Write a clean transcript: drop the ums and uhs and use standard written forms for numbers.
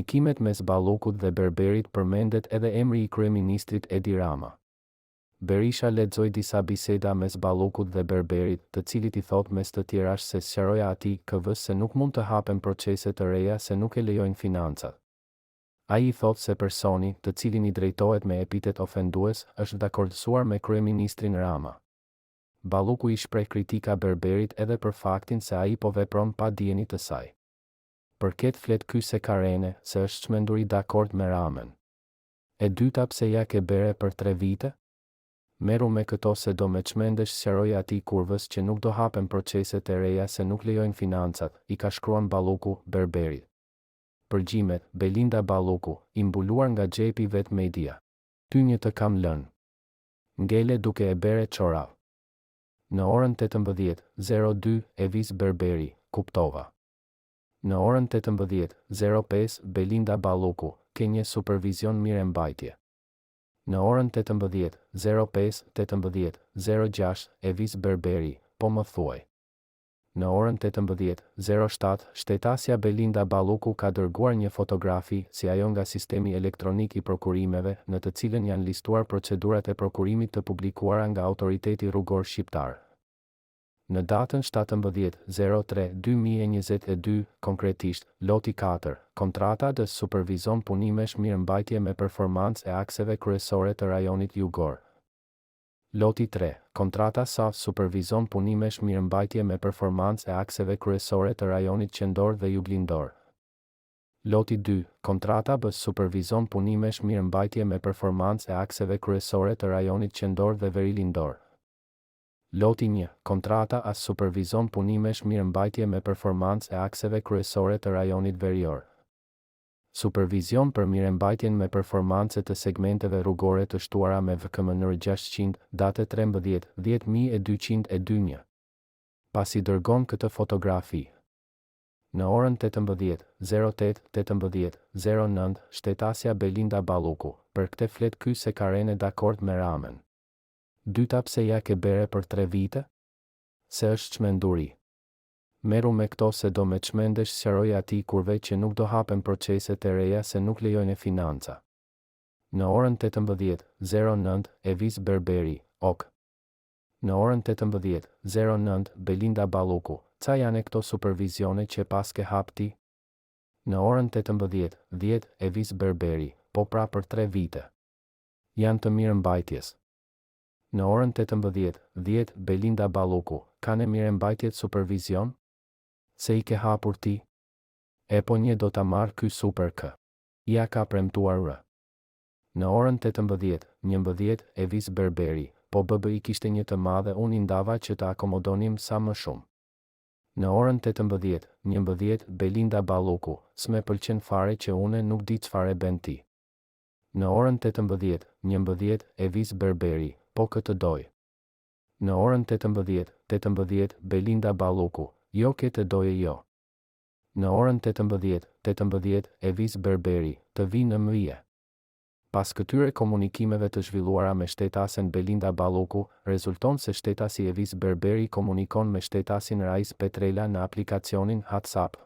Komunikimet mes Ballukut dhe Berberit përmendet edhe emri i kryeministrit Edi Rama. Berisha lexoi disa biseda mes Ballukut dhe Berberit, të cilit i thotë mes të tjerash se sqaroja atij KV se nuk mund të hapen procese të reja se nuk e lejojnë financat. Ai i thotë se personi, të cilin i drejtohet me epitet ofendues, është dakordësuar me kryeministrin Rama. Balluku i shpreh kritika Berberit edhe për faktin se ai po vepron pa dijeni të saj. Për ketë flet ky se ka rene, se është çmenduri dakord me Ramën. E dyta pse ja ke bere për tre vite? Merru me këto se do me çmendesh sqaroji atij kurvës që nuk do hapen procese te reja se nuk lejojnë financat, i ka shkruan Balluku, Berberit. Përgjimet, Belinda Balluku, i mbuluar nga xhepi vetë media. Ty një të kam lënë. Ngele duke e bere çorap. Në orën 18, 02, Evis Berberi, kuptova. Në orën 18, 05, Belinda Balluku, ke një supervizion mirembajtje. Në orën 18, 05, 18, 06, Evis Berberi, po më thuaj. Në orën 18, 07, shtetasja Belinda Balluku ka dërguar një fotografi, si ajo nga sistemi elektronik i prokurimeve, në të cilën janë listuar procedurat e prokurimit të publikuara nga Autoriteti Rrugor Shqiptar. Në datën 17, 03, 2022, konkretisht, loti 4, kontrata D supervizon punimesh mirëmbajtje me performancë e akseve kryesore të rajonit jugor. Loti 3, kontrata S supervizon punimesh mirëmbajtje me performancë e akseve kryesore të rajonit qendror dhe juglindor. Loti 2, kontrata B supervizon punimesh mirëmbajtje me performancë e akseve kryesore të rajonit qendror dhe verilindor. Loti 1, kontrata A supervizon punimesh mirëmbajtje me performancë e akseve kryesore të rajonit verior. Supervizion për mirëmbajtjen me performance të segmenteve rrugore të shtuara me VKM nr 600, datë 13, 10202 një. Pasi dërgon këtë fotografi. Në orën 18, 08, 18, 09, shtetasja Belinda Balluku, për këtë flet ky se ka rene dakord me Ramën. Dyta pse ja ke bere për tre vite? Se është çmenduri. Merru me këto se do me çmendesh sqaroji atij kurve që nuk do hapen procese te reja se nuk lejojne financa. Në orën 18, 09, Evis Berberi, ok. Në orën 18, 09, Belinda Balluku, ca jane këto supervizione qe paske hap ti? Në orën 18, 10, Evis Berberi, po pra për tre vite. Janë të mirëmbajtjes. Në orën 18, 10, Belinda Balluku, kane mirembajtjet supervizion? Se i ke hapur ti? E po një do ta marrë ky super K. Ia ka premtuar R. Në orën 18, 11, Evis Berberi, po BB i kishte një të madhe unë i ndava që të akomodonim sa më shumë. Në orën 18, 11, Belinda Balluku, s'me pëlqen fare që une nuk di cfare ben ti. Në orën 18, 11, Evis Berberi, po këtë doj. Në orën 18, 18, Belinda Balluku, jo këtë doje jo. Në orën 18, 18, Evis Berberi, të vi në mrije. Pas këtyre komunikimeve të zhvilluara me shtetasen Belinda Balluku, rezulton se shtetasi Evis Berberi komunikon me shtetasin Rais Petrela në aplikacionin WhatsApp.